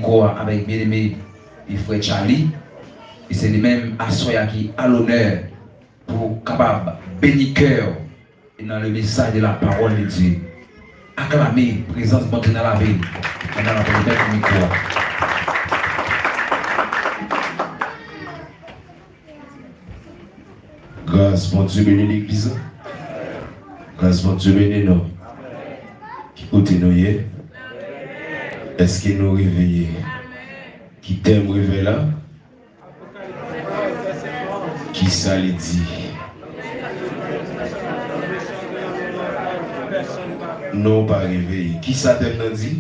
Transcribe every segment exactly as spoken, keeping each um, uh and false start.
mikwo a avèk byeneme e frè Charly. E se li menm aswè a ki a lonè pou kapab beni kè w e nan le message de la parole de Dieu. Aklame prezans Bondye nan lavi l pandan n ap remèt mikwo a. Gras Bondye beni legliz la. Gras Bondye beni nou. Ki kote nou ye? Èske nou reveye? Ki tèm revèy la? Kisa li di? Non, pa reveye. Kisa tèm nan di?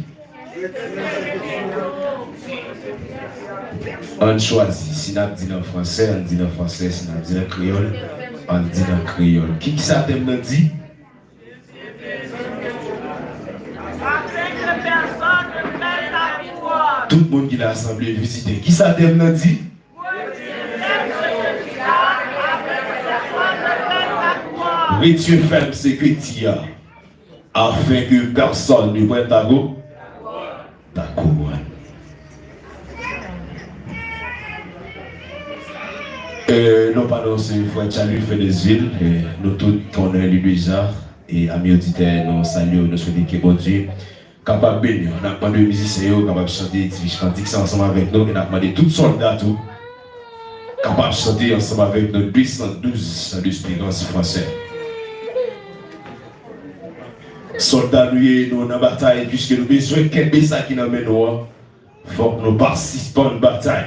Ann chwazi, si n ap di l an fransè, ann di l an fransè, si n ap di l an kreyòl, ann di l an kreyòl. Ki, kisa tèm nan di? Tout moun ki nan asanble vizite. Kisa tèm nan di? Retire fè m se ke di a, afin que personne ne prenne ta cou-, ta couronne. Euh, non pa non, se frè Charly Fedesville, euh, nou tout konnen li deja, e ami oditè, nou salye w, nou swete ke Bondye kapab beni w. N ap mande mizisyen yo kapab chante ti kantik sa ansanm avèk nou, e n ap mande tout sòlda tou kapab chante ansanm avèk nou de san douz, Chant d'Espérance fransè. Sòlda nou ye, nou nan batay, piske nou bezwen kenbe sa ki nan men nou an. Fòk nou pa sispann batay.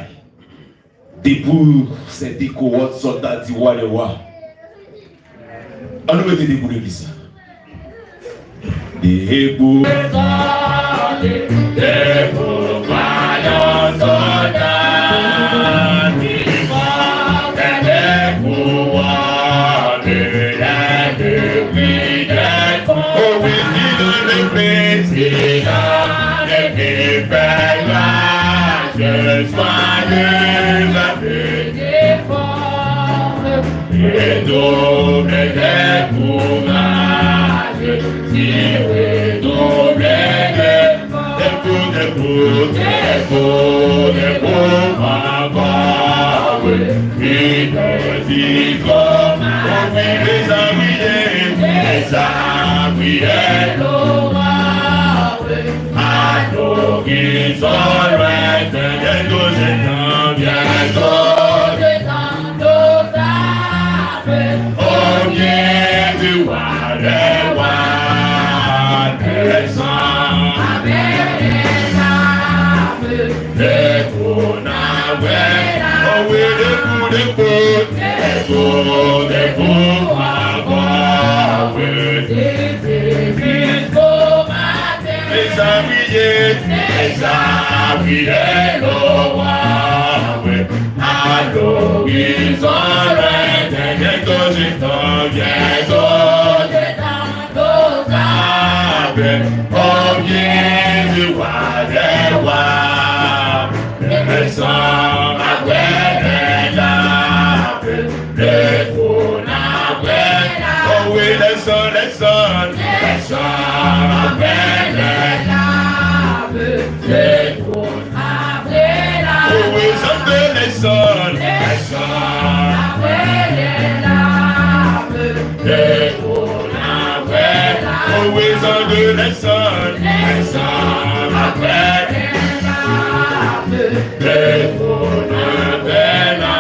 Debout, c'est des couronnes, sòlda di wa dè wa. Ann nou mete debout legliz la. Debout. Debout, kwayan sòlda ki pòte debout. O wi, si nou leve, si nou leve, fè grasye, swa nou leve. Redouble de kouraj, si redouble de Debout, debout, debout, debout ankò, wi. Wi, mezanmi, mezanmi, a lorizon lwenten, byento se tan, byento se tan. Obyen di wa dè wa, desann. Debout, debout, debout, debout ankò, wi. Mezanmi, mezanmi, a lorizon lwenten, byento se tan, byento se tan, nou sape, obyen di wa dè wa, desann apre lè la. Desann apre la. O wi, desann, desann. Desann apre lè la. Desann apre la. O wi, zòt desann. Desann apre lè la. Desann apre la. O wi, zòt desann. Desann apre lè la. Desann apre la.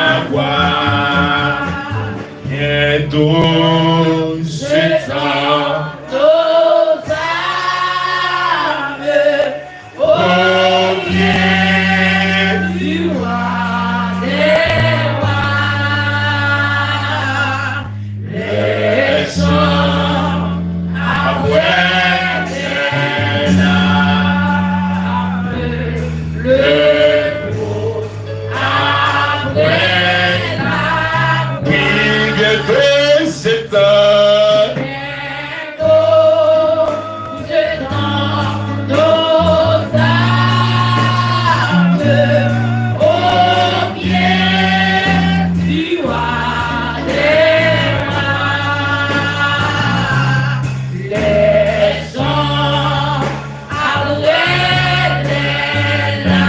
Byento se tan. Obyen di wa dè wa. Desann apre la. Debout apre la. Wi, byento se tan. Byento se tan, nou sape, obyen di wa dè wa. Desann apre lè la.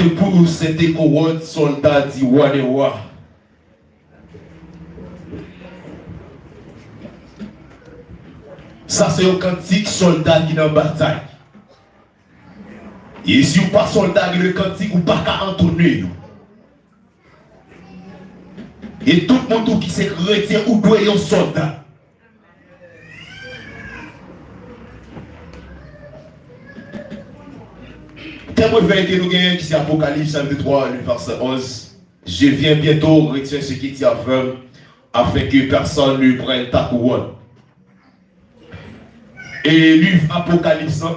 Debout, Sent Ewòd, sòlda di wa dè wa. Sa se yon kantik sòlda ki nan batay. E si w pa sòlda, gen de kantik ou pa ka antone yo. E tout moun tou ki se kretyen, ou dwe yon sòlda. Tèm refren ke nou genyen ki se Apokalips chapitre trois, le verset onze. Je viens bientôt, retiens ce qui t'y affirme, afin que personne ne prenne ta couronne. E liv Apokalips lan,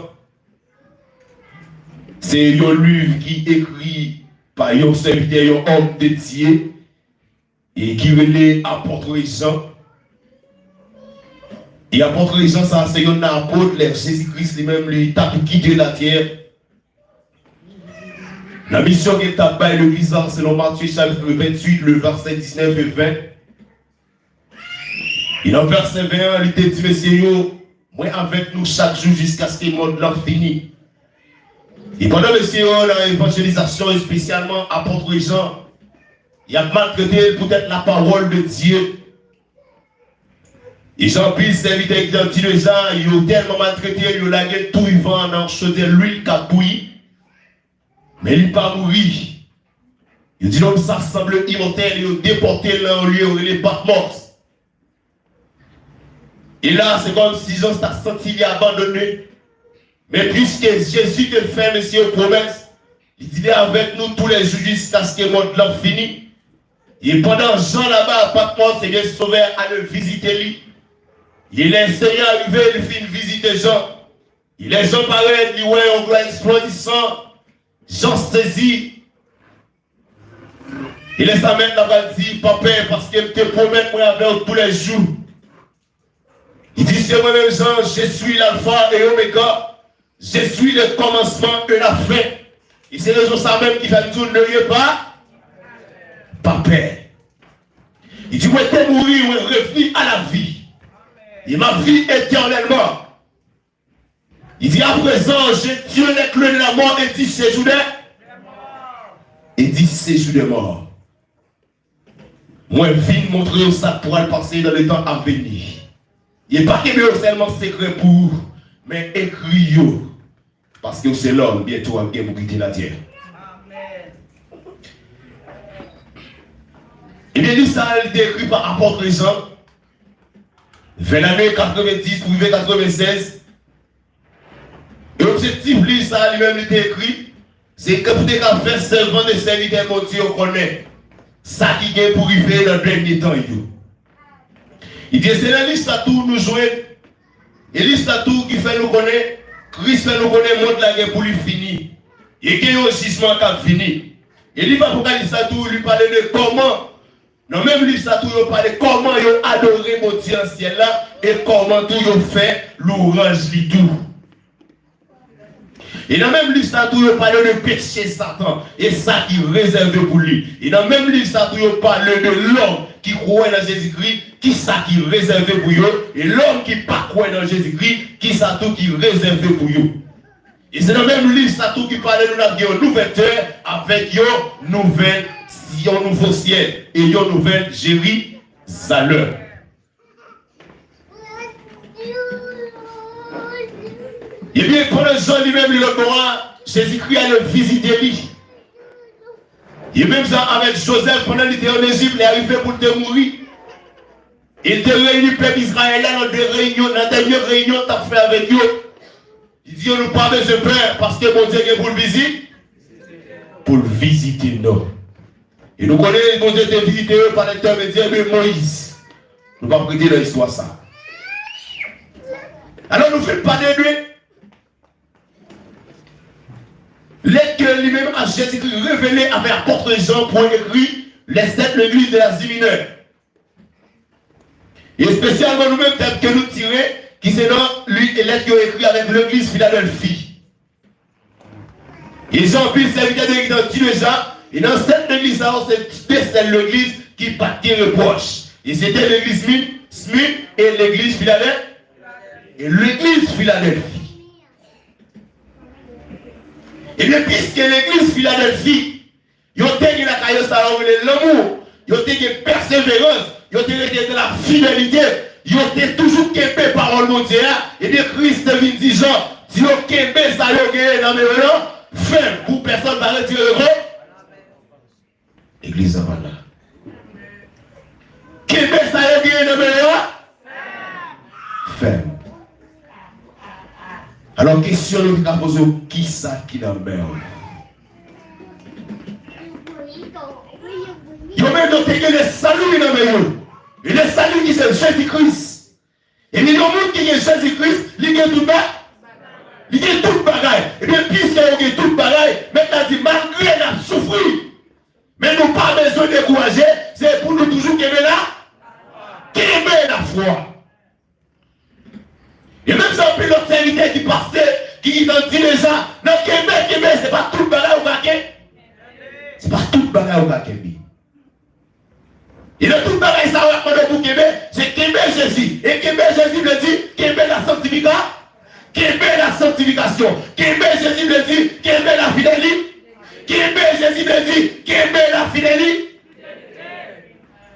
se yon liv ki ekri pa yon sèvitè, yon òm de Dye, e ki rele apòt Jan. E apòt Jan sa, se yonn nan apòt lè Jezi Kris li menm li t ap kite latè. Nan misyon ke l t ap bay legliz la, selon Matye chapitre vingt-huit, le verset dix-neuf et vingt. E nan vèsè ven an, li te di mesye yo, mwen avèk nou chak jou jiskaske mond lan fini. E pandan mesye yo nan evanjelizasyon, espesyalman apòt Jan, y ap maltrete l poutèt lapawòl de Dye. E jan anpil sèvitè ki t ap di deja, yo tèlman maltrete l, yo lage l tou vivan nan chodyè lwil k ap bouyi. Men li pa mouri. Yo di nonm sa sanble imòtèl, yo depòte l nan yon lye yo rele Patmòs. E la, se kòmsi Jan ta santi li abandone. Men piske Jezi te fè mesye yo pwomès, li di li avèk nou toulèjou jiskaske mond lan fini. E pandan Jan laba a Patmòs, ebyen, Sovè a ale vizite li. E lè Senyè a rive, li fin vizite Jan. E lè Jan parèt, li wè yon glwa esplandisan. Jan sezi. E lè sa menm, l ap pral di, pa pè, paske m te pwomèt mwen avè w toulèjou. Li di, se mwen menm Jan, je suis l'alpha et oméga, je suis le commencement et la fin. E se rezon sa menm ki fè m di w, n'ayez pas, pa pè. Li di, mwen te mouri, mwen revni a la vi. E m ap viv etènèlman. Il dit, à présent, je, Dieu n'est que le la mort et du séjour des, et du séjour des morts. Mwen vin montre yo sa k pral pase nan letan aveni. E pa kenbe yo sèlman sekrè pou ou, men ekri yo. Paske w se lòm, byento w ap gen pou kite latè. Ebyen, liv sa a, li te ekri pa apòt Jan, vè lane katrevendis pou rive katrevensèz. E objektif liv sa a, li menm, li te ekri, se ke pou te ka fè sèvant e sèvitè Bondye yo konnen sa ki gen pou rive nan dènye tan yo. Li di, se nan liv sa tou nou jwenn, e liv sa tou ki fè nou konnen, Kris fè nou konnen mond la gen pou li fini. E gen yon jijman k ap vini. E liv Apokalips sa tou, li pale de kòman Nan menm liv sa tou, yo pale kòman yo adore Bondye nan syèl la e kòman tou yo fè lwanj li tou. E nan menm liv sa tou, yo pale de peche Satan e sa ki rezève pou li. E nan menm liv sa tou, yo pale de lòm ki kwè nan Jezikri, ki sa ki rezève pou yo, e lòm ki pa kwè nan Jezikri, ki sa tou ki rezève pou yo. E se nan menm liv sa tou ki pale nou n ap gen yon nouvèl tè avèk yon nouvèl, yon nouvo syèl e yon nouvèl Jerizalèm. Ebyen, pandan Jan li menm li lòt bò a, Jezikri ale vizite li. E menm jan avèk Jozèf, pandan li te ann Ejip, lè rive pou l te mouri, e l te reyini pèp Izrayèl la nan de reyinyon, nan dènye reyinyon l t ap fè avèk yo. Li di yo, nou pa bezwen pè, paske Bondye gen pou l vizit, pou l vizite nou. E nou konnen Bondye te vizite yo pa lentèmedyè de Moyiz. Nou p ap rete nan istwa sa. Alò, nou fin pale de lèt ke li menm a Jezikri revele avèk apòt Jan pou ekri les sept legliz de l'Asie Mineure. E espesyalman nou menm tèm ke nou tire, ki se nan li, lèt yo ekri avèk legliz Filadèlfi. E jan anpil sèvitè de Bondye di deja, e nan sèt legliz sa yo, se de sèl legliz ki pa t gen repwòch. E se te legliz Min, Smit e legliz Filadèl, e legliz Filadèlfi. Ebyen, piske legliz Filadèlfi, yo te gen lakay yo sa yo rele lanmou, yo te gen pèseverans, yo te rete nan lafidelite, yo te toujou kenbe pawòl Bondye a, ebyen, Kris te vin di Jan, di yo kenbe sa yo genyen nan men yo an fèm, pou pèsonn pa retire yo. Legliz la pa la. Kenbe sa yo genyen nan men yo a fèm. Alò, kesyon nou te ka poze w, kisa ki nan men w? Yo menm yo te gen le salut nan men yo. E le salut ki se Jezi Kris. Ebyen, yon moun ki gen Jezi Kris, li gen tout ba-, li gen tout bagay. Ebyen, piske yo gen tout bagay, Mèt la di, malgre n ap soufri, men nou pa bezwen dekouraje, se pou nou toujou kenbe la, kenbe lafwa. E menm jan anpil lòt sèvitè ki pase, ki gentan di deja, nan kenbe, kenbe, se pa tout bagay ou ka kenbe. Se pa tout bagay ou ka kenbe. E nan tout bagay sa yo, y ap mande w pou kenbe, se kenbe Jezi. E kenbe Jezi vle di kenbe la sanktifika-, kenbe la sanktifikasyon. Kenbe Jezi vle di kenbe lafideli-, kenbe Jezi vle di kenbe lafideli-,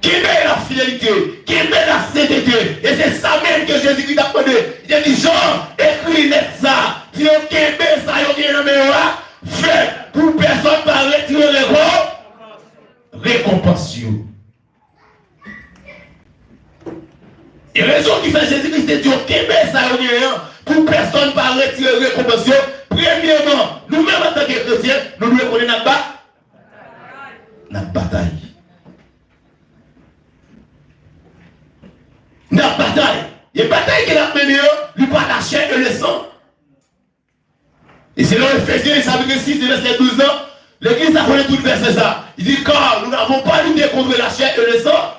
kenbe lafidelite, kenbe lasentete. E se sa menm ke Jezikri t ap mande. Li te di, Jan, ekri lèt sa, di yo kenbe sa yo genyen nan men yo a fèm, pou pèsonn pa retire rekò-, rekonpans yo. E rezon ki fè Jezi Kris te di yo kenbe sa yo genyen an, pou pèsonn pa retire rekonpans yo, premyèman, nou menm antanke kretyen, nou dwe konnen n ap ba-, n ap batay. N ap batay. E batay ke n ap mennen an, li pa lachè e lesan. E se nan Efezyen, chapitre six, de vèsè douz lan, legliz la konnen tout vèsè sa. Li di, car nous n'avons pas à lutter contre la chair et le sang,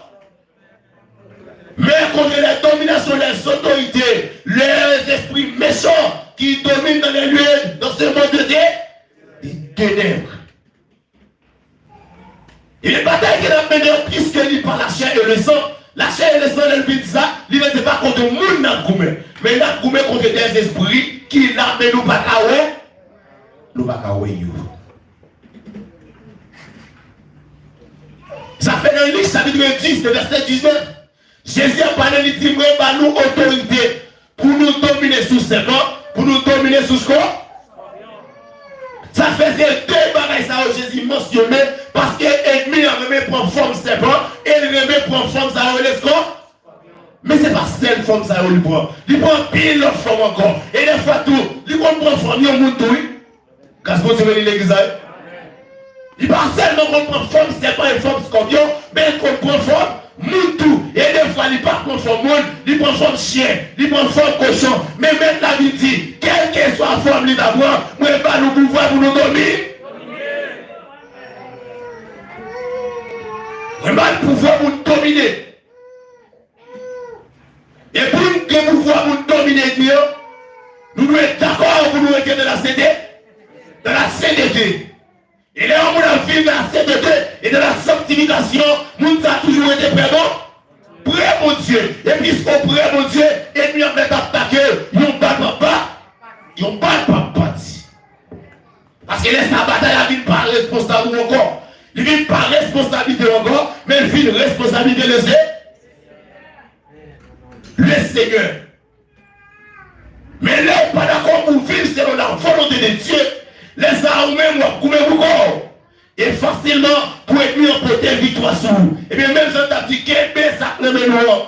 mais contre les dominations, les autorités, les esprits méchants qui dominent dans les lieux, dans ce monde de, de ténèbres. E batay ke n ap mennen an, piske li pa lachè e lesan. Lachè e lesan, lè l vin di sa, li vle di se pa kont moun n ap goumen. Men n ap goumen kont dèzespri ki la, men nou pa ka wè, nou pa ka wè yo. Sa fè nan Lik chapit dis, de vèsè diznèf, Jezi ap pale, li di, mwen ba nou otorite pou nou domine sou sèpan, pou nou domine sou skò. Sa fè se de bagay sa yo Jezi mansyone, paske ènmi an renmen pran fòm sèpan, e l renmen pran fòm sa yo rele skò. Men se pa sèl fòm sa yo li pran. Li pran anpil lòt fòm ankò. E dèfwa tou, li konn pran fòm yon moun tou, wi. Gras Bondye beni legliz la, wi. Li pa sèlman konn pran fòm sèpan e fòm skòpyon, men li konn pran fòm moun tou. E dèfwa, li pa pran fòm moun, li pran fòm chen, li pran fòm kochon. Men Mèt la vin di, kèlkeswa fòm li ta pran, mwen ba nou pouvwa pou nou domi-, mwen ba nou pouvwa pou nou domine. E pou n gen pouvwa pou n domine ènmi yo, nou dwe dakò pou nou rete nan lasentete, nan lasentete. E lè yon moun ap viv nan lasentete e nan lasanktifikasyon, moun sa a toujou rete prè Bon-, prè Bondye. E piske w prè Bondye, ènmi an mèt atake w, yon bal p ap pa, yon bal p ap pati. Paske lè sa batay la vin pa responsab ou ankò. Li vin pa responsablite w ankò, men l vin responsablite le Se-, le Senyè. Men lè w pa dakò pou w viv selon la volonte de Dye, lè sa a ou menm w ap goumen pou kò w. E fasilman pou ènmi an pote viktwa sou ou. Ebyen, menm jan n t ap di, kenbe sa k nan men nou an.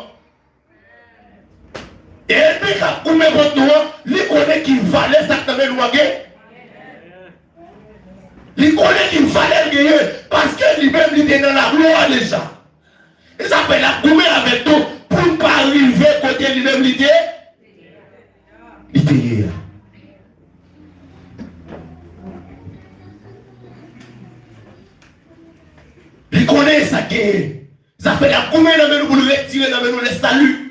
E ènmi k ap goumen kont nou an, li konnen ki valè sa k nan men nou an gen. Li konnen ki valè l genyen, paske li menm li te nan laglwa deja. E sa fè l ap goumen avèk nou pou n pa rive kote li menm li te, li te ye a. Li konnen sa k genyen. Zafè l ap goumen nan men nou pou l retire nan men nou le salut.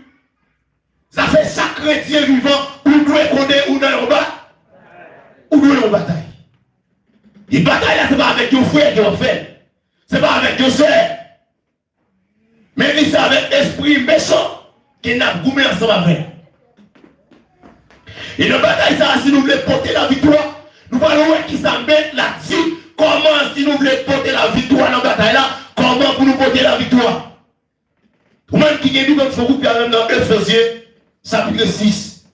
Zafè chak kretyen vivan, ou dwe konnen ou nan yon ba-, ou dwe nan yon batay. E batay la, se pa avèk yon frè ke w ap fè l. Se pa avèk yon sè. Men li se avèk espri mechan ke n ap goumen ansanm avè l. E nan batay sa a, si nou vle pote laviktwa, nou pral wè kisa Efezyen, chapit sis,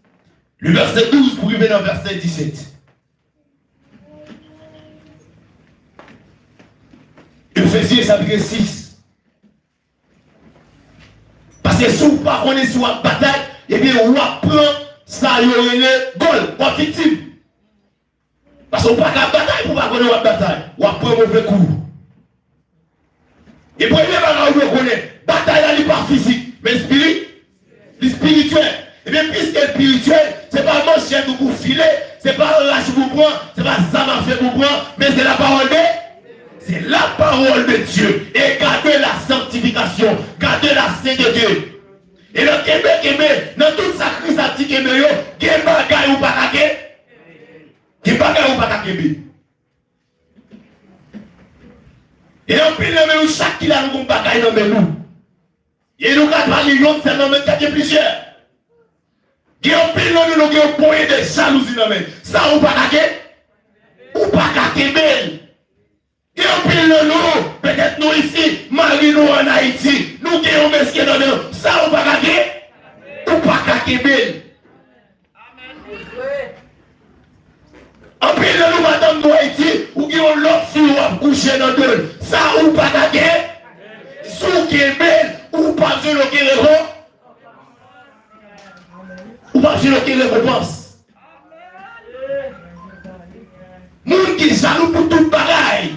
le vèsè douz pou rive nan vèsè disèt. Efezyen, chapit sis. Paske si w pa konnen si w ap batay, ebyen, w ap pran sa yo rele gòl, w ap viktim. Paske w pa ka batay pou w pa konnen w ap batay. W ap pran move kou. E premye bagay ou dwe konnen, batay la li pa fizik, men espiri-, li espirityèl. Ebyen, piske l espirityèl, se pa manchèt ou pou file, se pa rach ou pou pran, se pa zam afe pou pran, men se lapawòl de, se lapawòl de Dye. E gade la sanctification, gade la sainteté. E nan kenbe, kenbe, nan tout sa Kris ap di kenbe yo, gen bagay ou pa ka kenbe. Gen bagay ou pa ka kenbe. E anpil nan men nou, chak ki la, nou gon bagay nan men nou. E nou ka pale youn sèl nan men nou, ka gen plizyè. Gen anpil nan nou, nou gen yon ponyen de jalouzi nan men. Sa ou pa ka gen, ou pa ka kenbe l. Gen anpil nan nou, petèt nou isi, mari nou an Ayiti, nou gen yon mesye nan men nou. Sa ou pa ka gen, ou pa ka kenbe l. Anpil nan nou, madanm nou Ayiti, ou gen yon lòt fi w ap kouche nan do l. Sa ou pa ka gen, si w kenbe l, ou pa vle okenn repo-, ou pa vle okenn rekonpans. Moun ki jalou pou tout bagay,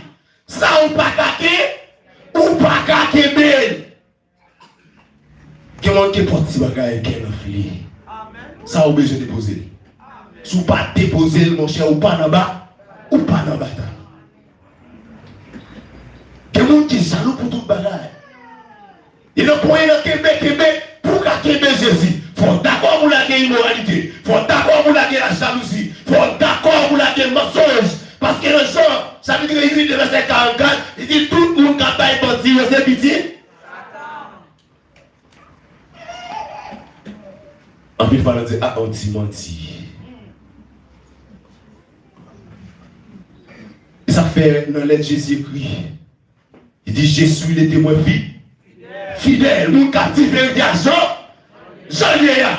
sa ou pa ka gen, ou pa ka kenbe l. Gen moun ki pòt ti bagay kè l anfle. Sa ou bezwen depoze l. Si w pa depoze l, monchè, ou pa nan ba, ou pa nan batay. Gen moun ki jalou pou tout bagay. E nan pwen nan kenbe, kenbe, pou w ka kenbe Jezi, fò w dakò pou w lage imoralite. Fò w dakò pou w lage lajalouzi. Fò w dakò pou w lage mansonj. Paske nan Jan, chapit uit, vèsè karannkat, li di, tout moun k ap bay manti yo se pitit. Anpil fwa, nou di, a, yon ti manti. E sa k fè nan lèt Jezi ekri, li di, Je suis le témoin fi-, fidèl. Moun k ap di verite a jan, jan l ye a.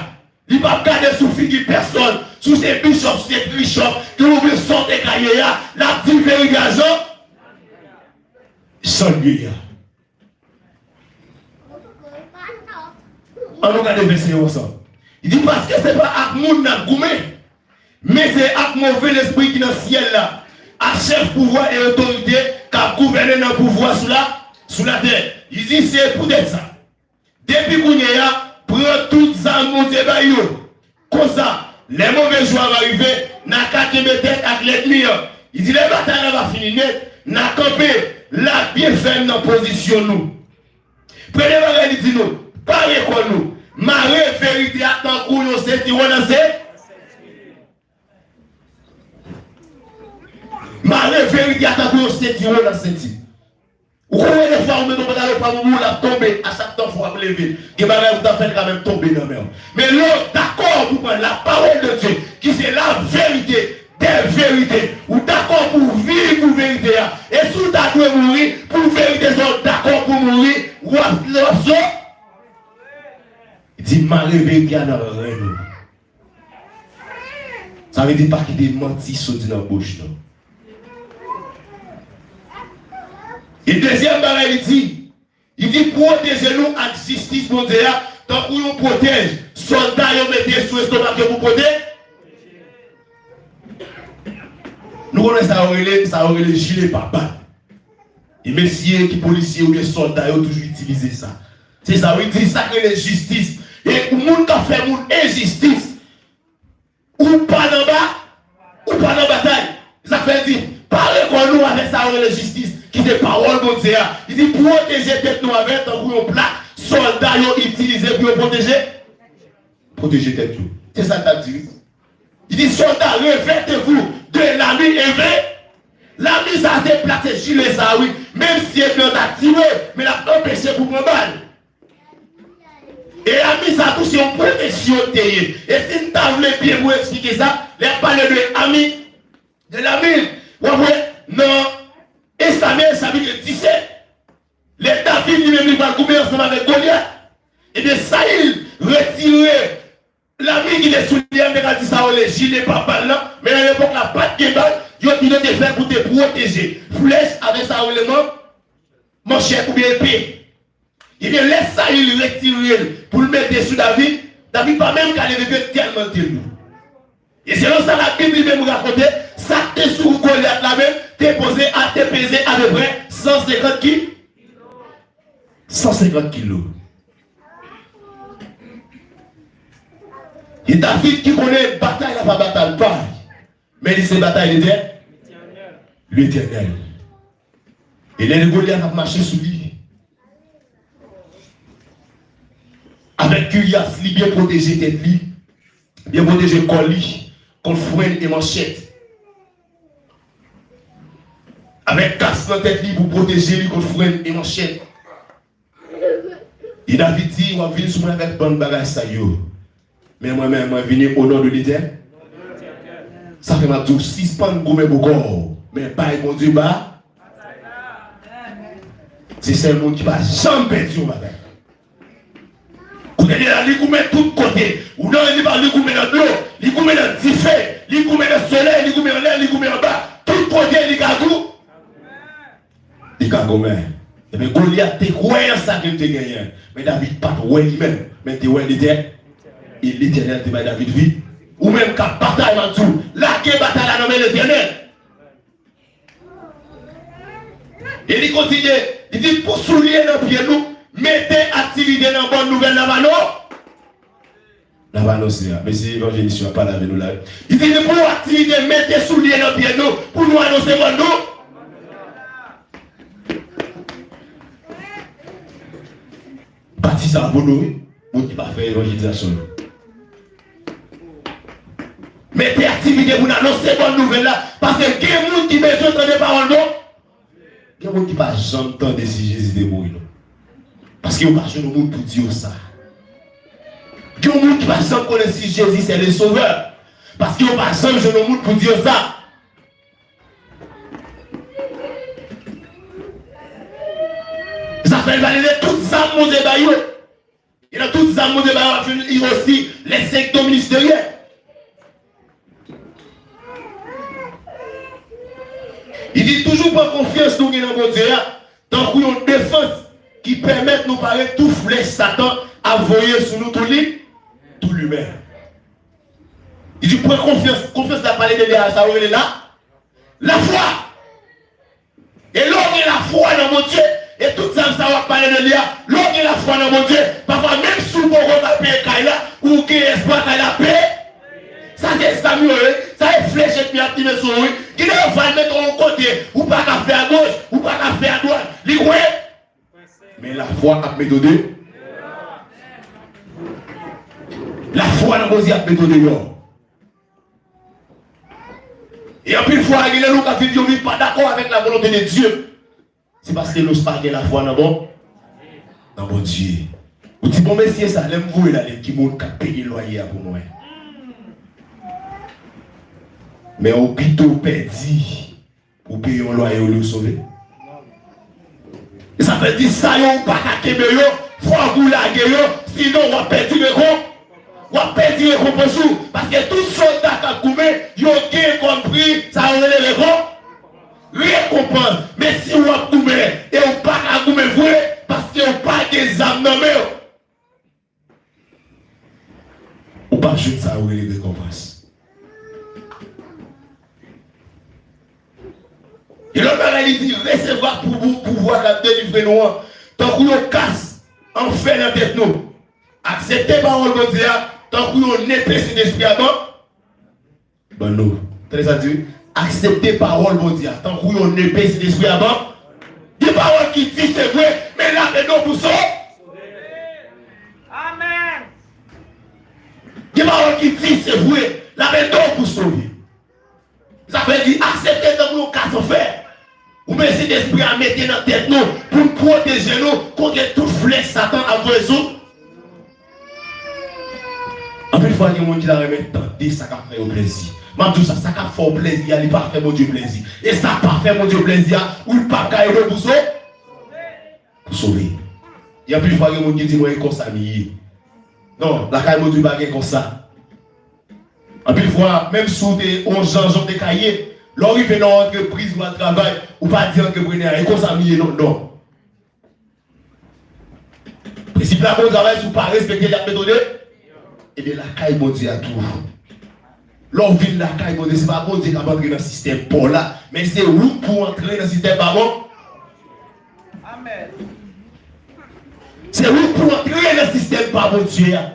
Li p ap gade sou figi pèsonn, si w se bishop, si w se trishop, ke oubyen sa w te ka ye a, l ap di verite a jan, jan l ye a. Ann nou gade vèsè yo ansanm. Li di, paske se pa ak moun n ap goumen, men se ak move lespri ki nan syèl la, ak chèf pouvwa e otorite k ap gouvène nan pouvwa sou la, sou latè. Li di, se poutèt sa, depi kounye a, pran tout zam Bondye bay yo. Konsa, lè move jou a va rive, n a ka kenbe tèt ak lènmi an. Li di, lè batay la va fini nèt, n a kanpe la byen fèm nan pozisyon nou. Premye bagay li di nou, pare kò nou, mare verite a tankou yon sentiwon nan se-, mare verite a tankou yon sentiwon nan senti. Ou konnen defwa ou mete yon pantalon pa pou ou, l ap tonbe, a chak tan fò w ap leve. Gen bagay ou ta fè, l ka menm tonbe nan men w. Men lè w dakò pou pran la parole de Dieu, ki se la vérité des vérités, ou dakò pou w viv pou verite a. E si w ta dwe mouri pou verite sa, w dakò pou mouri, w ap, w ap sove. Di mare verite a nan ren nou. Sa vle di pa kite manti soti nan bouch nou. E dezyèm bagay li di, li di pwoteje nou ak jistis Bondye a, tankou yon pwotèj sòlda yo mete sou estomak yo pou pwote-. Nou konnen sa yo rele, sa yo rele jile pa bal. E mesye ki polisye oubyen sòlda yo toujou itilize sa. Se sa, wi, di sa k rele jistis. E moun k ap fè moun enjistis, ou pa nan ba, ou pa nan batay. Sa k fè l di, pare kò nou avèk sa yo rele jistis, ki se pawòl Bondye a. Li di, pwoteje tèt nou avè l tankou yon plak sòlda yo itilize pou yo pwoteje, pwoteje tèt yo. Se sa l t ap di, wi. Li di, sòlda, revêtez-vous de l'armure et ve-, lame sa, se plak, se jile sa, wi. Menm si ènmi an ta tire, men l ap anpeche pou pran bal. E ami sa tou se yon pwoteksyon te ye. E si n ta vle byen pou eksplike sa, lè y ap pale de ami, de lame, w ap wè nan Samyèl chapit disèt, lè David li menm li pral goumen ansanm avèk Golyat, ebyen Sayil, retire lami ki te sou li a, m te ka di sa rele jile pa bal lan, men nan lepòk la, pa t gen bal, yo, yo te fè pou te pwoteje flèch avèk sa rele man-, manchèt oubyen epe. Ebyen, lè Sayil retire l pou l mete sou David, David pa menm ka leve pye l tèlman l te lou. E selon sa Labib li menm rakonte, sa k te sou Golyat la menm te poze a, te peze apeprè san senkant ki, san senkant kilo. E David ki konnen batay la pa batay pa l, men li se batay Letè-, Letènèl. E lè Golyat ap mache sou li, avèk kiryas li byen pwoteje tèt li, byen pwoteje kò li kont frenn e manchèt. Avèk kas nan tèt li pou pwoteje li kont frenn e manchèt. E David di, w ap vin sou mwen avèk bann bagay sa yo. Men mwen menm, mwen vini o non de Letènèl. Sa fè m ap di w, sispann goumen pou kò w, men bay Bondye ba. Se sèl moun ki pa janm pèdi yon batay. Kounye a la, li goumen tout kote. Ou nan rival, li goumen nan dlo, li goumen nan dife, li goumen nan solèy, li goumen anlè, li goumen anba. Tout kote, li ka gou-, li ka goumen. Ebyen, Golyat te kwè an sa ke l te genyen. Men David pa t wè li menm, men l te wè Letè-, e Letènèl te bay David vi. Ou menm k ap batay, m ap di w, lage batay la nan men Letènèl. E li kontinye, li di, pou soulye nan pye nou, mete aktivite nan bòn nouvèl la ba nou. N ap anonse a. Mesi evanjelis yo ap pale avè nou la. Li di, pou aktivite, mete soulye nan pye nou, pou nou anonse bòn nou. Pati sa a pou nou, wi. Moun ki pa fè evanjelizasyon yo. Mete aktivite pou n anonse bòn nouvèl la, paske gen moun ki bezwen tande pawòl nou. Gen moun ki pa janm tande si Jezi te mouri, non. Paske yo pa jwenn yon moun pou di yo sa. Gen moun ki pa janm konnen si Jezi se le Sovè. Paske yo pa janm jwenn yon moun pou di yo sa. Sa fè l pale de tout zam Bondye bay yo. E nan tout zam Bondye bay yo, w ap jwenn li osi, les cinq dons ministériels. Li di toujou pran konfyans nou gen nan Bondye a, tankou yon defans ki pèmèt nou pare tou flèch Satan ap voye sou nou tou li, tou limen. Li di pran konfyans, konfyans la pale de li a, sa yo rele la, lafwa. E lè w gen lafwa nan Bondye, e tout zam sa w ap pale de li a, lè w gen lafwa nan Bondye, pafwa menm si w poko ka peye kay la, ou gen espwa kay la peye. Sa se zam yo ye, sa se flèch ènmi ap tire sou ou, wi. Gen lè yo va l mete w yon kote, ou pa ka fè agoch, ou pa ka fè adwat. Li kwè. Men lafwa ap mete w de-, lafwa nan Bondye ap mete w deyò. E anpil fwa, gen lè nou ka viv yon vi pa dakò avèk la volonte de Dye. Se paske nou pa gen lafwa nan bon, nan Bondye. Ou di, bon, mesye sa, lè m voye l ale, ki moun k ap peye lwaye a pou mwen? Men ou pito pèdi pou peye yon lwaye olye w sove. E sa vle di sa yo ou pa ka kenbe yo, fòk ou lage yo, sinon w ap pèdi rekon-, w ap pèdi rekonpans ou. Paske tout sòlda k ap goumen, yo gen kòm pri, sa yo rele rekon-, rekonpans. Men si w ap goumen e ou pa ka goumen vre, paske ou pa gen zam nan men w. Ou p ap jwenn sa yo rele rekonpans. E lòt bagay, li di, resevwa pou, pou, pouvwa k ap delivre nou an, tankou yon kas an fè nan tèt nou. Aksepte pawòl Bondye a, tankou yon nepe Sentespri a ban, ban nou. Tande sa di, aksepte pawòl Bondye a, tankou yon nepe Sentespri a ban. Gen pawòl ki di se vre, men lape nou pou sove. Amèn. Gen pawòl ki di se vre, lape nou pou sove. Sa vle di aksepte tankou yon kas an fè. Ou men Sentespri a mete nan tèt nou pou l pwoteje nou kont tout flèch Satan ap voye sou. Anpil fwa, gen moun ki ta renmen tande sa k ap fè yo plezi. M ap di w sa, sa k ap fè w plezi a, li pa fè Bondye plezi. E sa pa fè Bondye plezi a, ou p ap ka ede w pou sove. Pou sove. Gen anpil fwa, gen moun ki di mwen, e konsa m ye. Non, lakay Bondye pa gen konsa. Anpil fwa, menm si w te yon jan, jan w te ka ye, lè w rive nan yon antrepriz ou al travay, ou pa di antreprenè a, e konsa m ye, non, non. Prensip la, bon travay, si w pa respekte l, y ap mete w de. Ebyen, lakay Bondye a tou. Lè w vin lakay Bondye, se pa Bondye k ap antre nan sistèm pa w la, men se ou k pou antre nan sistèm pa bon. Amèn. Se ou k pou antre nan sistèm pa Bondye a.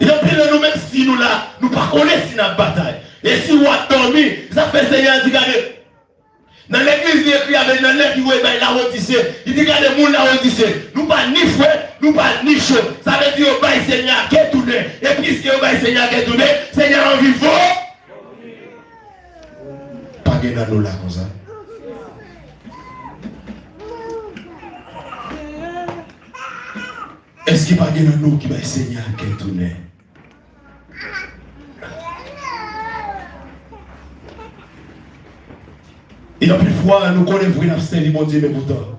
Gen anpil nan nou, menm si nou la, nou pa konnen si n ap batay. E si w ap dòmi, sa fè Senyè a di, gade, nan legliz li ekri avè l, nan lèt li voye bay Lawodise, li di, gade, moun Lawodise, nou pa ni frèt, nou pa ni cho. Sa vle di yo bay Senyè a kè tounen. E piske yo bay Senyè a kè tounen, Senyè a anvi vo. Pa gen nan nou la konsa. Èske pa gen nan nou ki bay Senyè a kè tounen? E anpil fwa, nou konnen vre n ap sèvi Bondye, men poutan,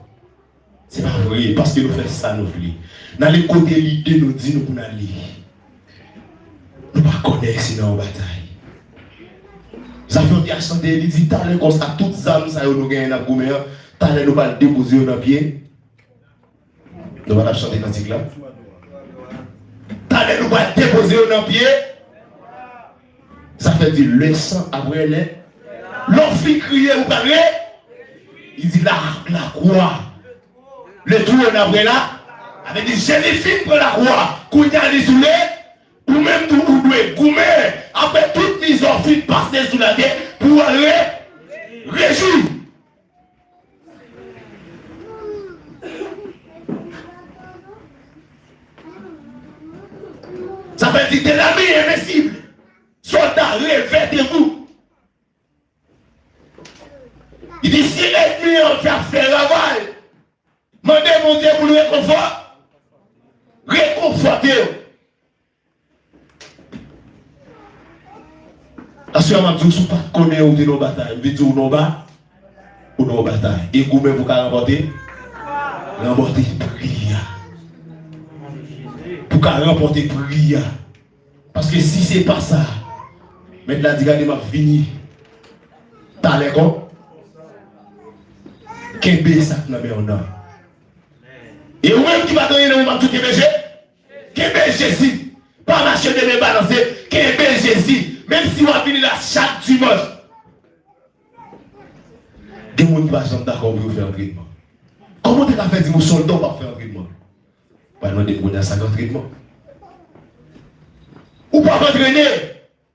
se pa vre, paske nou fè sa nou vle. N ale kote lide nou di nou pou n ale. Nou pa konnen si nan yon batay. Zafè w te a chante, li di, talè konsa, tout zam sa yo nou genyen n ap goumen an, talè nou pral depoze yo nan pye. Nou pa t ap chante kantik la? Talè nou pral depoze yo nan pye. Sa fè di le sang après les. Lè w fin kriye, ou pral re. Li di la, lakwa. Le trône après la. Sa vle di Jezi fin pran lakwa. Kounye a li sou le. Ou menm tou ou dwe goumen. Apre tout mizè w fin pase sou latè, pou w al re, rejwi. Sa vle di, tes amis invincibles, soldats, réveillez-vous. Li di, si ènmi an fè, fè ravaj, mande Bondye pou l rekonfò-, rekonfòte yo. Aswè a, m ap di w, si w pa t konnen ou te nan yon batay, m vin di w, ou nan yon ba-, ou nan yon batay. E goumen pou w ka ranpòte, ranpòte pri a. Pou w ka ranpòte pri a. Paske si se pa sa, Mèt la di, gade, m ap vini talè kon. Kenbe sa k nan men w nan. E ou menm ki pa t anyen nan men w, m ap di w kenbe Je-, kenbe Jezi. Pa mache de men balanse, kenbe Jezi. Menm si w ap vini la chak dimanch. Gen moun ki pa janm dakò pou yo fè antrènman. Kòman w te ka fè di m ou sòlda w p ap fè antrènman? Pral mande m kounye a sa k antrènman. Ou p ap antrene.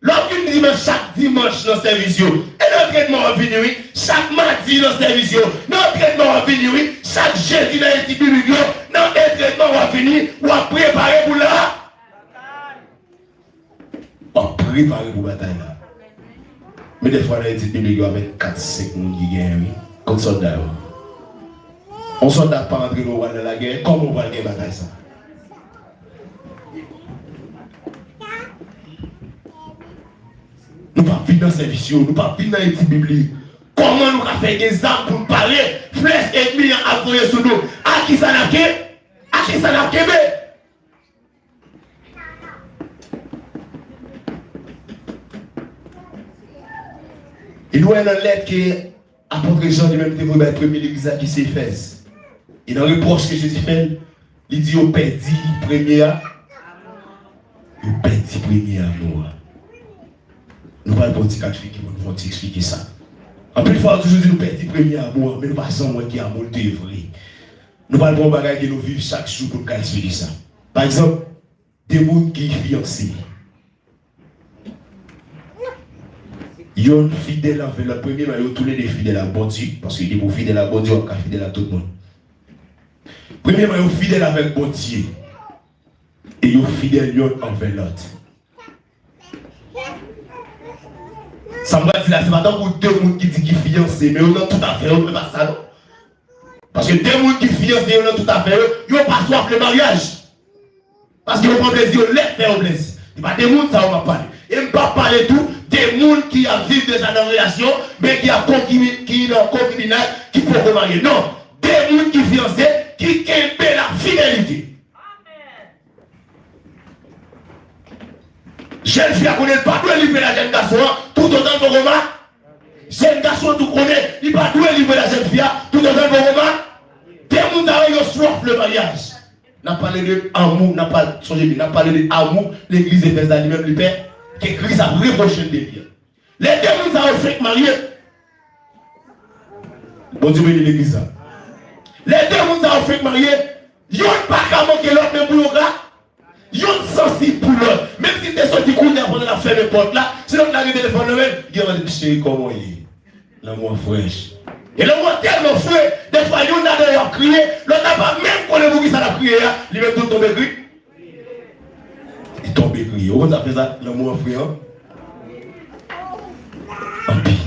Lè w ap vin dimanch, chak dimanch nan sèvis yo, e nan antrènman w ap vini wi. Chak madi nan sèvis yo, nan antrènman w ap vini wi. Chak jedi nan etid biblik yo, nan antrènman w ap vini, w ap prepare pou la. W ap prepare pou batay la. Men dèfwa nan etid biblik yo, avèk kat, senk moun ki genyen wi. Kot sòlda yo? Yon sòlda pa antrene w pral nan lagè, kòman w pral gen batay sa? Nou p ap vin nan sèvis yo, nou p ap vin nan etid biblik. Kòman nou ka fè gen zam pou n pare flèch ènmi an ap voye sou nou? A kisa n ap ke-, a kisa n ap kenbe? E nou wè nan lèt ke apot Jan li menm te voye bay premye legliz la ki se Efèz. E nan repwòch ke Jezi fè l, li di yo pèdi premye a, yo pèdi premye amou a. Nou pral pran yon ti kat figi pou nou fè yon ti eksplike sa. Anpil fwa, yo toujou di nou pèdi premye amou a, men nou pa janm wè ki amou l te ye vre. Nou pral pran yon bagay ke nou viv chak jou pou n ka eksplike sa. Pa egzanp, de moun ki fiyanse. Yonn fidèl anvè lòt. Premyeman, yo toulede fidèl ak Bondye, paske depi w fidèl ak Bondye, w ap ka fidèl ak tout moun. Premyeman, yo fidèl avèk Bondye. E yo fidèl yonn anvè lòt. Sa m pral di la, se pa tankou de moun ki di ki fiyanse, men yo nan tout afè yo, men pa sa non. Paske de moun ki fiyanse yo nan tout afè yo, yo pa swaf le maryaj. Paske yo pran plezi yo lè fè yo plezi. Se pa de moun sa yo m ap pale. E m p ap pale tou de moun ki ap viv deja nan relasyon, men ki ap konkibi-, ki nan konkibinaj, ki poko marye. Non. De moun ki fiyanse, ki kenbe lafidelite. Amèn. Jèn fi a konnen l pa dwe livre l a jèn gason an, toutotan l poko ma. Jèn gason an tou konnen li pa dwe livre l a jèn fi a, toutotan l poko ma. De moun sa yo, yo swaf le maryaj. N ap pale de amou, n ap pale, sonje byen, n ap pale de amou legliz Efèz la, li menm li pè, ke Kris ap repwoche l de li a. Lè de moun sa yo fenk marye, Bondye beni legliz la. Lè de moun sa yo fenk marye, yonn pa ka manke lòt, men pou yo ka, yonn sansib pou lòt. Menm si l te soti kounye a pandan l ap fèmen pòt la, si lòt la gen telefòn nan men l, li gentan di, cheri, kòman w ye? Lanmou an frèch. E lanmou an tèlman fre, defwa yonn ladan yo ap kriye, lòt la pa menm konnen poukisa l ap kriye a, li menm tou l tonbe kri. Li tonbe kriye. Ou konn sa k fè sa? Lanmou an fre an. Anpil.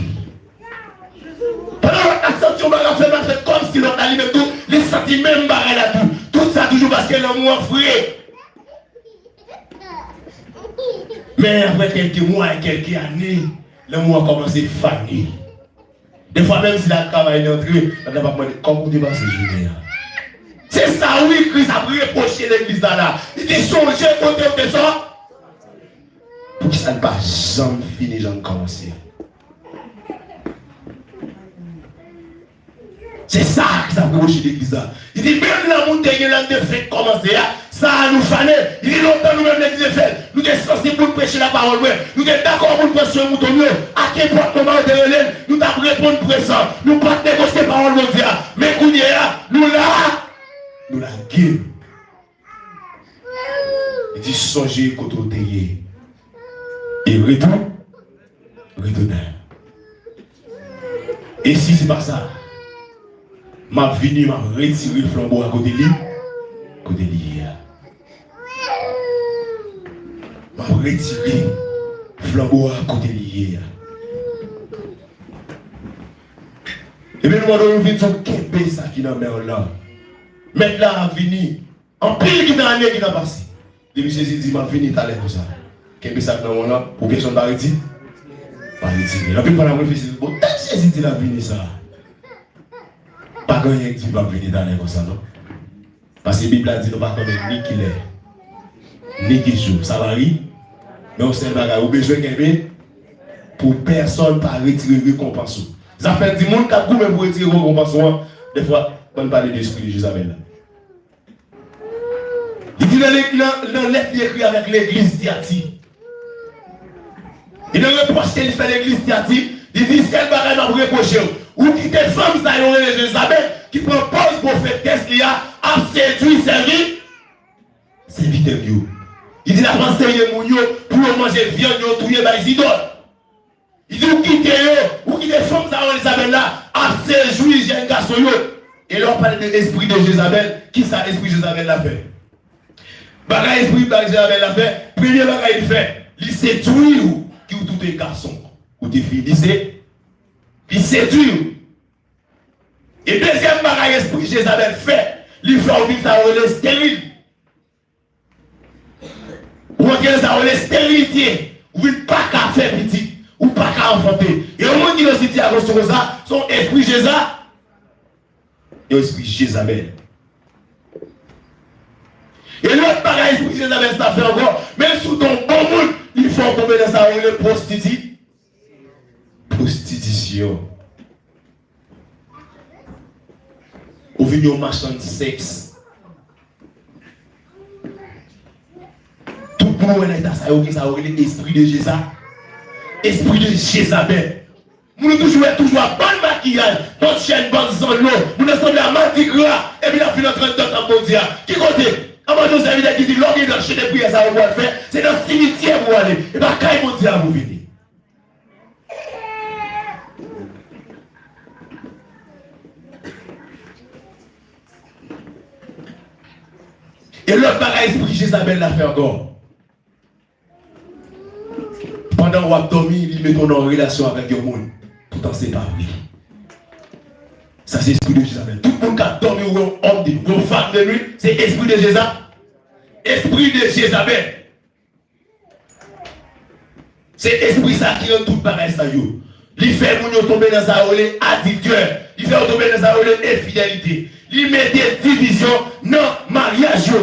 Pandan lòt la santi yon bagay ap fè mal, fè kòmsi lòt la li menm tou, li santi menm bagay la tou. Tout sa toujou paske lanmou an fre. Men apre kèlke mwa e kèlke ane, lanmou an kòmanse fane. Defwa menm si l al travay li antre, lòt la p ap mande, kòman w te pase jounen an? Se sa wi Kris ap repwoche legliz la la. Li di, sonje kote w te sò. Poukisa l pa janm fini jan l kòmanse a? Se sa Kris ap repwoche legliz la. Li di, menm lanmou n te gen lè n te fenk kòmanse a, sa a nou fane. Li di, lontan nou menm legliz Efèz, nou te sansib pou n preche lapawòl mwen. Nou te dakò pou n pran swen mouton m yo. Akenpòt kòman yo te rele n, nou t ap reponn prezan. Nou pa t negosye pawòl Bondye a. Men kounye a, nou la, nou lage. Li di, sonje kote w te ye. E retou-, retounen. E si se pa sa, m ap vini, m ap retire flanbo a kote li, kote li ye a. M ap retire flanbo a kote li ye a. Ebyen, nou mande w vin sou kenbe sa ki nan men w lan. Mèt la ap vini. Anpil ki nan ane ki nan pase. Depi Jezi di, m ap vini talè konsa. Kenbe sa k nan men w lan, pou pèsonn pa reti-, pa retire l. Anpil fwa n ap reflechi, bon, tèt Jezi di l ap vini sa. Pa gen anyen k di l p ap vini talè konsa, non. Paske Bib la di nou pa konnen ni kilè, ni ki jou. Sa va ri. Men yon sèl bagay, ou bezwen kenbe pou pèsonn pa retire rekonpans ou. Zafè di moun k ap goumen pou retire rekonpans ou an, defwa, bann pale de espri de Jezabèl la. Li di nan, nan, nan lèt li ekri avèk legliz Tiyati. E nan repwòch ke li fè legliz Tiyati, li di, sèl bagay m ap repwoche w, ou kite fanm sa yo rele Jezabèl, ki pran pòz pwofetès li a, ap sedui sèvi-, sèvitè m yo. Li di l ap anseye moun yo pou yo manje vyann yo touye bay zidòl. Li di, ou kite yo, ou kite fanm sa yo Jezabèl la ap sedui jèn gason yo. E lè w pale de espri de Jezabèl, kisa espri Jezabèl la fè? Bagay espri Jezabèl la fè, premye bagay li fè, li sedui w, ki w tou te gason, ou te fi, li se, li sedui w. E dezyèm bagay espri Jezabèl fè, li fè w vin sa yo rele esteril. Ou antre nan sa yo rele esterilite, ou vin pa ka fè pitit, ou pa ka anfante. E yon moun ki nan sitiyasyon konsa, se yon espri Jeza-, yon espri Jezabèl. E lòt bagay espri Jezabèl sa fè ankò, menm si w te yon bon moun, li fè w tonbe nan sa yo rele pwostiti-, pwostitisyon. Ou vin yon machann sèks. Tout moun wè nan eta sa yo gen sa yo rele espri de Jeza-, espri de Jezabèl. Moun yo toujou wè, toujou ap bann makiyaj, bann chèn, bann zanno, moun nan sanble a madigra, epi l ap vin antre anndan tanp Bondye a. Ki kote? Anba yon sèvitè ki di, lè w gen nan chante priyè sa yo pou w al fè, se nan simityè pou w ale. E pa kay Bondye a pou w vini. E lòt bagay espri Jezabèl la fè ankò. Pandan w ap dòmi, li mete w nan yon relasyon avèk yon moun. Poutan se pa vre. Sa se espri de Jezabèl. Tout moun k ap dòmi, ou wè yon òm de, yon fanm de nuit, se espri de Jeza-, espri de Jezabèl. Se espri sa ki rann tout bagay sa yo. Li fè moun yo tonbe nan sa yo rele adiltè. Li fè yo tonbe nan sa yo rele enfidelite. Li mete divizyon nan maryaj yo.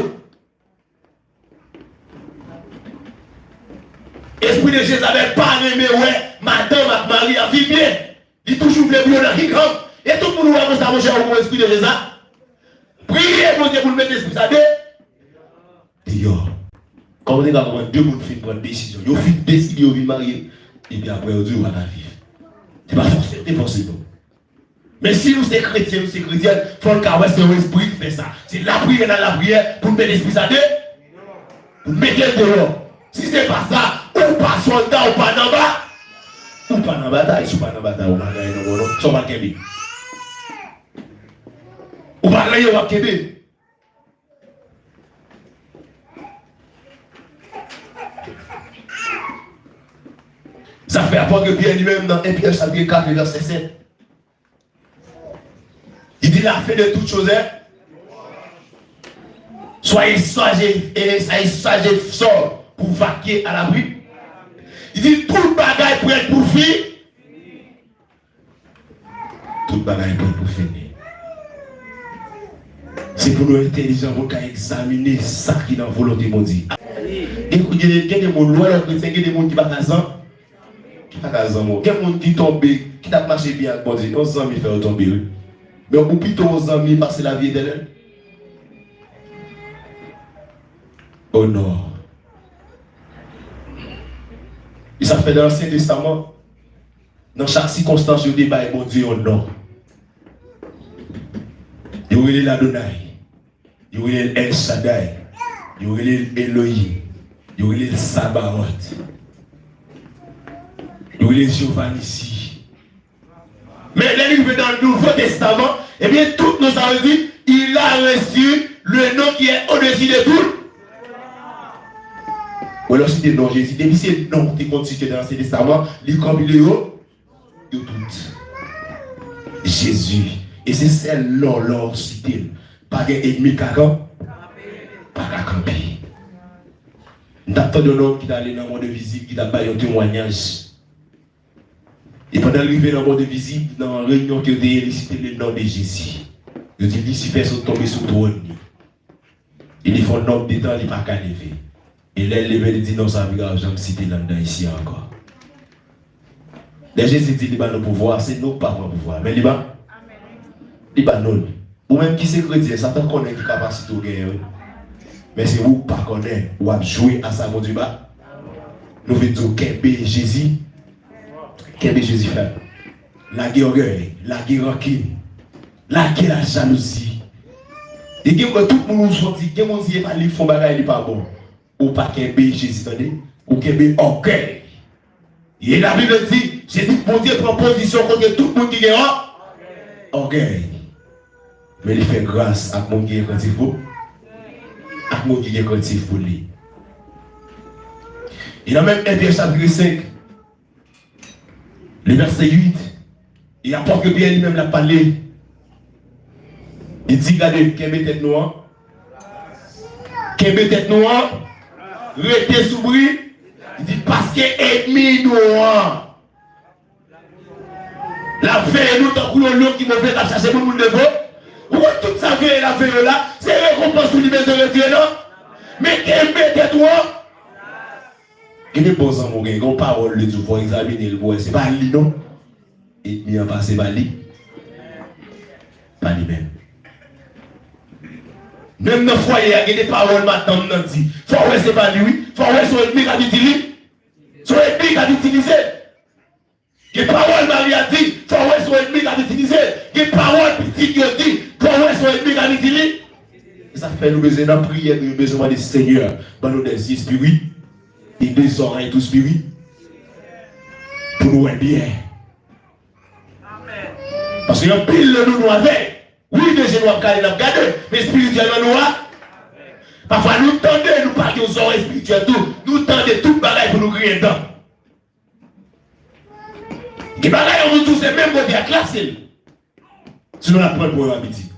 Espri de Jezabèl pa renmen wè madanm ak mari ap viv byen. Li toujou vle pou yo nan higham. E tout moun ou wè konsa, monchè, ou gon espri de Jezabèl. Priye Bondye pou l mete espri sa de, deyò. Kòman w te ka konprann de moun fin pran desizyon? Yo fin deside yo vin marye, epi apre yo di yo pa ka viv. Se pa fòse, yo te fòse nou. Men si nou se kretyen, nou se kretyèn, fò n ka wè se yon espri ki fè sa. Se lapriyè nan lapriyè pou n mete espri sa de, pou n mete l deyò. Si se pa sa, ou pa sòlda, ou pa nan ba, ou pa nan batay. Si w pa nan batay, ou pa gen anyen nan men w non. Sa w pral kenbe? Ou pa gen anyen w ap kenbe. Sa fè apòt Pyè li menm nan en Pyè chapit kat vèsè sèt. Li di, la fin de toutes choses est, soyez sage et soyez sage sort pour vaquer à la prière. Li di, tout bagay prèt pou fini. Tout bagay prèt pou fini. Se pou nou entèlijan pou n ka egzamine sa ki nan volonte Bondye. Gen, gen, gen de moun, lè w kretyen, gen de moun ki pa ka zan, ki pa ka zanmi w. Gen moun ki tonbe, ki t ap mache byen ak Bondye. Yon zanmi fè yo tonbe, wi. Men ou pito yon zanmi pase lavi etènèl? Oh non. E sa fè nan Ansyen Testaman, nan chak sikonstans, yo te bay Bondye yon non. Yo rele l Adonay. Yo rele l El Shaddai. Yo rele l Elohim. Yo rele l Sabaot. Yo rele l Jewova Nisi. Men lè li rive nan Nouvo Testaman, ebyen, tout non sa yo di, il a reçu le nom qui est au-dessus de tout. Ou lè w site non Jezi, depi se non ki konn site nan Ansyen Testaman, li konpile yo, yo tout. Jezi. E se sèl non, lè w site l, pa gen ènmi k ka kan-, pa ka kanpe. M t ap tande yon nonm ki t ale nan Mont de Vizib, ki t ap bay yon temwayaj. E pandan l rive nan Mont de Vizib, nan reyinyon ke yo te ye, li site le non de Jezi. Yo di Lisifè sot tonbe sou twòn li. E li fè yon nonb de tan, li pa ka leve. E lè l leve, li di, non sa a pi ka janm site l anndan isi a ankò. Lè Jezi di li ba nou pouvwa, se nou k pa pran pouvwa a. Men li ba, li ba nou l. Ou menm ki se kretyen, Satan konnen ki kapasite w genyen, wi. Men se ou k pa konnen, w ap jwe a sa Bondye ba. Nou vin di w kenbe Jezi, kenbe Jezi fèm. Lage ògèy, lage rankin, lage lajalouzi. E gen, tout moun ou soti, gen moun si e pa li k fè yon bagay, li pa bon. Ou pa kenbe Jezi, tande. Ou kenbe ògèy. E Labib di, Jezi, Bondye pran pozisyon kont tout moun ki gen ò-, ògèy. Men li fè gras ak moun ki gen krentif pou, ak moun ki gen krentif pou li. E nan menm en Pyè chapit senk, le vèsè uit, e apòt Pyè li menm l ap pale. Li di, gade, kenbe tèt nou an. Kenbe tèt nou an. Rete soubri. Li di, paske ènmi nou an, l ap veye nou tankou yon lyon ki move, k ap chache moun pou l devore. Ou konn tout sa veye l ap veye yo la, se rekonpans ou li bezwen retire, non? Men kenbe tèt ou an. Gen de bon zanmi w gen, gen yon pawòl li di w, fò w egzamine l pou w wè se pa li non. Ènmi an pase pa li. Pa li menm. Menm nan fwaye a, gen de pawòl madanm nan di. Fò w wè se pa li, wi. Fò w wè se yon ènmi k ap itilize. Se yon ènmi k ap itilize. Gen pawòl mari a di, fò w wè se yon ènmi k ap itilize. Gen pawòl pitit yo di, fò w wè se yon ènmi k ap itilize. E sa fè nou bezwen nan priyè, nou bezwen mande Senyè, ban nou des yeux spirituels et des oreilles tout spirit, pou nou wè byen. Paske anpil nan nou, nou avèg. Wi, de je nou ap gade, n ap gade, men espirityèlman nou a. Pafwa nou tande, nou pa gen yon zòrèy espirityèl tou. Nou tande tout bagay pou nou griyen dan. Gen bagay yon moun di w se menm kote ak la, se l. Sinon, l ap pran l pou yon abitid.